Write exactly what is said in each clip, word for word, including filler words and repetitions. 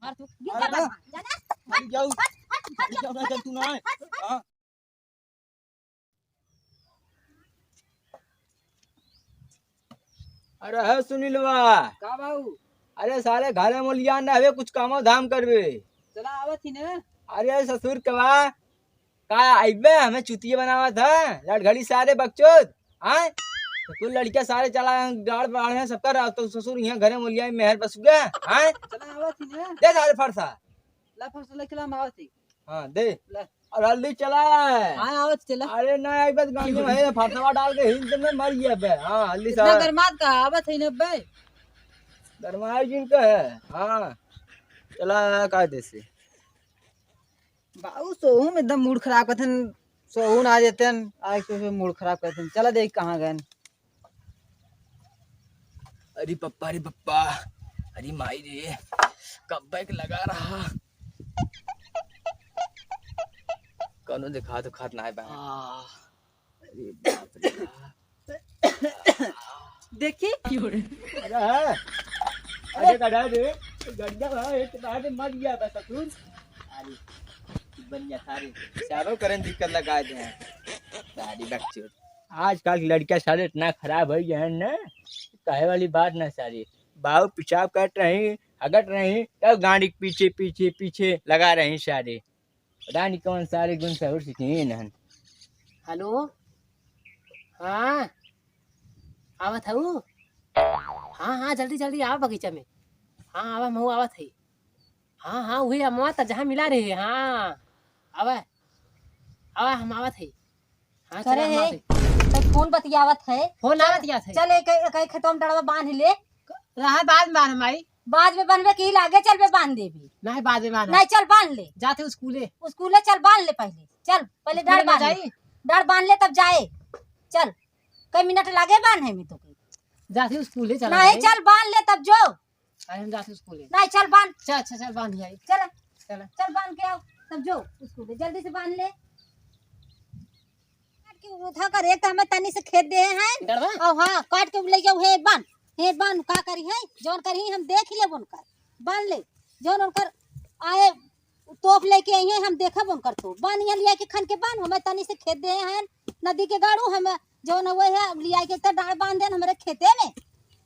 मार तू। गिर जा, अरे बा। बा। जाना? मर जाऊ। हट, हट, हट, मर जाऊ, हट, ना जब तू ना हट, आए। हट, हट। हाँ। अरे है सुनीलवा। का बाबू? अरे सारे घरे मोलिया ना हवे, कुछ कामो धाम करबे। चला आवत ही ना। अरे ससुर के बा, का अइबे हमें चुतिया बनावत है, लड़घड़ी सारे बकचोद। हाँ? तो कुल लड़किया सारे चला गाड़ बाढ़ है सबका, तो ससुर यहाँ घरे मोलिया में मेहर बस गया। हाँ? चला आवत ही ना। दे सारे फरसा। ला फरसा लेके ला, हम आवत ही। हाँ, दे। ले। और हल्दी चला। हाँ, आवत चला। अरे ना, एक बार गाड़ी में है, फरसवा डाल के हिंद में मर गया बे। हाँ, हल्दी इतना सारा। गरमात का आवत है ना बे। गरमाई जिनका है। हाँ। चला, का देसी। बाबू, सोहू में एकदम मूड खराब करथन, सोहू ना देतन, आज सोहू मूड खराब करथन। चला देख कहाँ गए। अरे पप्पा, अरे पप्पा, अरे माई रे, कब बैक लगा रहा, कौनो दिखा तो खात ना है बा। आ। अरे बाप रे बाप। देखी? अरे है। अरे गधा रे, गंजा भाई, एक बार में मर गया बस ससुर। अरे, बढ़िया था रे। चारों करन दिक्कत लगा दे हैं। सारी बकचोद। आजकल के लड़का सारे इतना खराब हो गए हैं ना, कहे वाली बात ना सारी। बाबू पेशाब करत रही, हगत रही, तब गाड़ी के पीछे, पीछे, पीछे लगा रही सारे। पता नहीं कौन सारे गुण सहूर सीखे हैं इन्हन। हेलो, हाँ, आवत हऊ? हाँ, हाँ, जल्दी, जल्दी आवा बगीचा में। हाँ, आवा, महू आवत है। हाँ, हाँ, वही अमवा त जहाँ मिला रहे, हाँ, आवा, आवा, हम आवत है। हाँ, करे चला, हम है, आवत है। तो फोन बतियावत है। फोन ना चल, बतियात है। चल, एक, एक, एक खेतवा में डड़वा बांध ले। रहा बाद में बांध, माई। बाद में बनबे की लागे चलबे बांध देबी। नहीं, बाद में बांध। नहीं, चल बांध ले। जाते स्कूले। स्कूले चल बांध ले पहले। चल, पहले स्कूले डाड़ ना बांध ले। जाई? डाड़ बांध ले तब जाए। चल, कई मिनट लागे बांधे में तो के। जाते स्कूले चला नहीं, जाई। चल बांध ले तब जो। अरे हम जाते स्कूले। नहीं, चल बांध। चल, अच्छा, चल बांध जाई। चल। चल। चल बांध के आओ, तब जो स्कूले। जल्दी से बांध ले। काट के उठा कर एक तो हमें तनी से खेत दे हैं। डरवा? और हाँ, काट के ले जाओ, हे बांध, हे बांध, का करी है, जौन करी हम देख लेब उनकर, बांध ले, जौन उनकर आए तोप लेके आई है, हम देखब उनकर तोप, बांध यहाँ लिया के खन के बांध, हमें तनी से खेत दे हैं, नदी के गाड़ू, हम जौन हुए है, अब लिया के तो डाड़ बांध देन हमरे खेते में,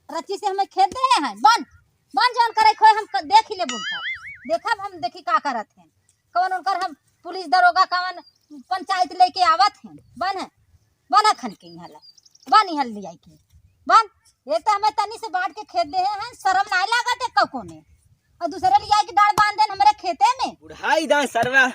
रच्ची से हमें खेत दे हैं, बांध, बांध जौन करे खोए, हम क-, देख ही लेब उनकर, देखब हम, देखी का करत हैं। कवन उनकर हम पुलिस दरोगा, कवन पंचायत लेके आवत हैं। बन है, बन है खन के यहाँ ला, बन यहाँ लियाई के, बन। एक तो हमें तनी से बांट के खेत दे हैं, शर्म नाय लागत है कको ने, और दूसरे लियाई के डाड़ बांध देन हमरे खेते में। बुढ़ाई दा सरवा,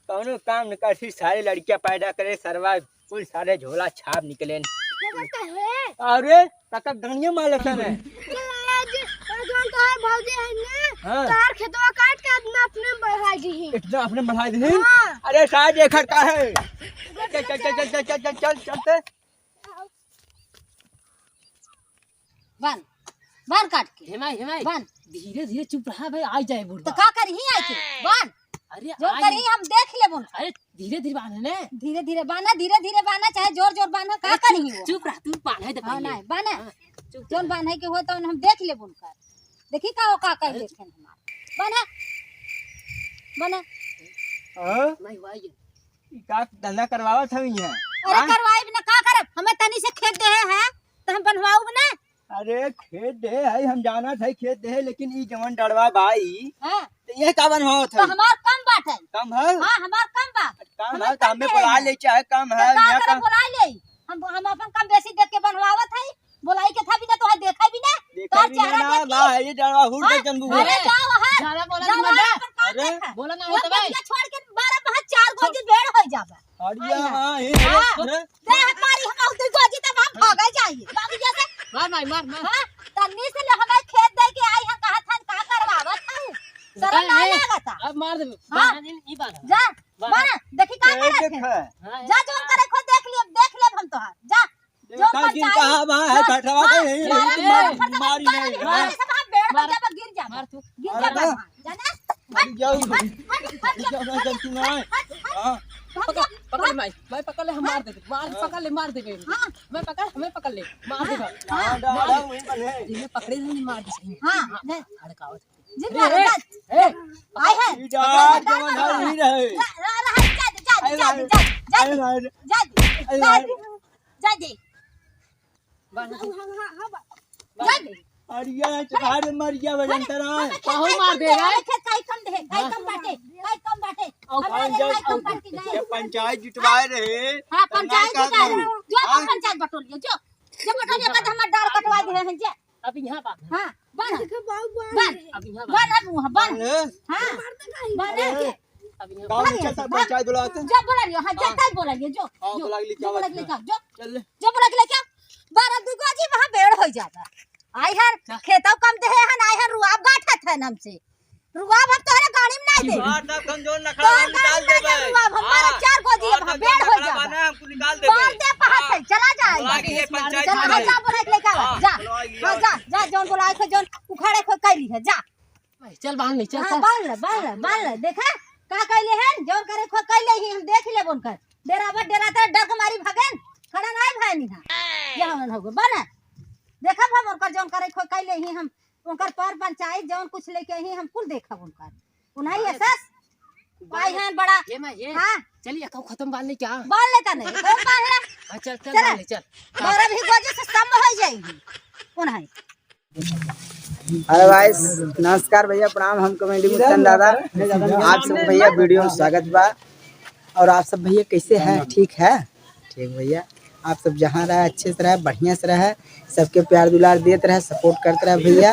कौनो काम न कर, फिर सारे लड़कियां पैदा करे सरवा, कुल सारे झोला छाप निकलेन। मगर काहे? अरे, तका गणिया मार लेता रे। आज, आज हम तोहार भौजी है ना, हाँ। तोहार खेतवा काट के अपना अपने बढ़ा दी है। इतना अपने बढ़ा दी है? हाँ। अरे, सारे देखत का है? चल, चल, चल, चल, चल, चल, चल, चल, चल। बांध, बांध काट के। हे माई, हे माई। बांध। धीरे धीरे चुप रहा भाई, आ जाए बुढ़वा। तो का करी आई के? बांध। अरे जौन आई। करी हम देख लेबो ना। अरे धीरे धीरे बांध ने। धीरे धीरे बांधा, धीरे धीरे बांधा, चाहे जोर जोर बांधा, का अरे करी चुप, हो? चुप रह, तू बांध है तो हाँ, पहले। नहीं, बांधा। हाँ, चुप जौन रह। बांधे के हो तो हम देख लेबो उनका। देखी का हो, का कह अरे देखे हमार। बांधा। बांधा। हाँ? नहीं हुआ ये। ई का धंधा करवावत हवी है? अरे हाँ? करवाई ना, का करब? हमें तनी से खेत दे है, तो हम बनवाऊ ना। अरे खेत दे है, हम जानत है खेत दे है, लेकिन ई जवन डड़वा बाई, हाँ। तो ये का बनवावत तो है? हमार कम बात है। कम है? हाँ, हमार कम बा। कम हमें है, तो कम हमें दे बोला है। ले, चाहे कम तो है, का यहाँ करे कम। बोला ले? हम, हम अपन कम बेसी देख के बनवावत है, बोलाई के था भी ना, तो है देखा भी ना, देखा तोर भी चेहरा ना, देखी। बा, ये डड़वा हुड़ हाँ? के जनबू अरे है। जाओ, हाँ। ज्यादा बोला जाओ, नहीं वहाँ मत। अपन काम अरे। देखा। बोला ना वो होता भाई। बतिया छोड़ के बारह पाँच चार गोजी भेड़ हो जाबा। अरे हाँ, ये हाँ। अरे। दे हमारी हम उधर गोजी तब हम भागा जाइए। बाबू जैसे मार, मार, मार, मार। हाँ, तन्नी से ले हमें खेत दे के आई है, कहा था का करवावत है। शर्म ना अरे, लागता। अब मार दे। हाँ। बांध, नहीं, नहीं बांध। जा, बांध। बांध, देखी का ए, करत देख। है। हाँ, जा, जोन करे खो देख लियो, देख लियो हम तोहार। जा, जोन देखा जिन पंचायत। कहाँ बा है, जा, बैठवा हाँ, के यही मारा, यही मारा, मारी मारा, नहीं, मारा, हाँ। सब हम बेड़ मार। बजा पर गिर जा। मार तू। गिर मार जा, ना। बाबा। जाना? मर जाओ। हट, हट, हट, मर जाओ, ना हट, जब तू ना आए। हट, हट। हाँ। भाग पकड़, जा, पकड़ भाग। माई, माई पकड़ ले, हम हाँ। मार देबे। मार, हाँ। पकड़ ले, मार देबे। हाँ। हमें पकड़, हमें पकड़ ले, मार देबे। हाँ। हाँ, डाल, डाल, वहीं पर है। इन्हें पकड़े नहीं, मार दे सही। हाँ, हाँ। ले। हड़कावत। जिन ए, मारा, ए, जा। ए, जा, जवन है, वही रहे। रा-, रा-, रा-, जा दे, जा दे, अरे जा दे, भाई। जा दे, जा अरे दे, भाई। जा दे, अरे जा भाई। दे, जा दे। बांध। हाँ, हाँ, हाँ, बा-, जा दे। अरे ये तो भाई मर गया, अरे, बजंतरा। हमें खेत काहे कम दे, हमें खेत काहे कम दे, काहे कम बाटे, काहे कम बाटे। और हमारे काहे कम बाटे, ये पंचायत जुटवाए रहे, हाँ, तो ना पंचायत का जुटवाए रहे। करूँ? जो अपन हाँ? पंचायत बटोर लियो, जो, जो बटोर लियो, कद हमार डार कटवा दे हैं, जे। अब यहाँ बांध। हाँ, बांध। देखो बाबू, बांध। बांध। अब यहाँ बांध। बांध, अब मुँह बांध। बांध। हाँ। बांध। अरे। अब यहाँ गाँव में बांध। चलता है, पंचायत बुलाते हैं। जो बोला लियो, हाँ, जो हाँ। तब बोला लियो, जो, हाँ, जो, बुला के लेके जो आओ, बोला के लेके आओ, जो। चल ले। जो बोला के लेके आओ। बारह दुगो जी वहाँ बेड़ हो जाता। आई हर क्या? खेतौ कम देहे हन, आई हर रुआब गाठत हन हमसे। रुआब हम तोहरे गाड़ी में नहीं दे। और ना हम जोन नखड़ा तोहरे हम निकाल गाड़ी में देबे। नहीं रुआब, हम हाँ। बारह चार गो जी और वहाँ ना बेड़ जोन हो नखड़ा जाता। बना, हमको निकाल देबे। बांध दे पहाड़ हाँ। से, चला जाए। बुला के ये पंचायत चला, में हाँ, है। जा बोला के लेके आओ, हाँ, जा। बुला के हाँ, आओ। जा, जा, जोन बोला के जोन उखाड़े को कैली है, जा। चल बांध ले, चल, हाँ, चल। बांध ले, बांध ले, बांध ले। देखा, का कैले हैं? जोन करे खो कैले ही, हम देख लेब उनकर। डेरावा, डेराते डर के मारी भागेन। खड़ा नाहीं भए निहा। ये हमन हो गए, बांध। देखा हम उनकर जोन करे खो कैले ही, हम उनकर पर पंचायत जोन कुछ लेके ही, हम कुल देखब उनकर। उन्हें ये सस, भाई हैं बड़ा। ये मैं, ये। हाँ। चलिए, कहूँ खत्म बांध ले क्या? बांध लेता नहीं, कौन बांध ले? हाँ, चल, चल, चल। बांध ले, चल। बारह भी गोजी से स्तंभ हो जाएगी। उन्हें। हेलो गाइस, नमस्कार भैया, प्रणाम। हम कॉमेडी मुत्तन दादा। आप सब भैया वीडियो में स्वागत बा। और आप सब भैया कैसे हैं? ठीक है? ठीक भैया, आप सब जहाँ रहे अच्छे से रहे, बढ़िया से रहे, सबके प्यार दुलार देत रहे, सपोर्ट करत रहे भैया।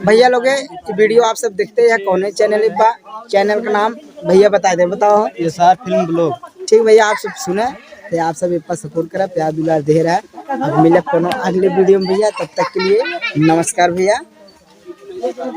भैया लोग, ये वीडियो आप सब देखते हैं कौने चैनल बा, चैनल का नाम भैया बता दे, बताओ। ये सार फिल्म ब्लॉग। ठीक भैया, आप सब सुने, तो आप सब एक बार सपोर्ट करा, प्यार दुलार दे रहा। अब मिले कोनो अगले वीडियो में भैया, तब तक के लिए नमस्कार भैया।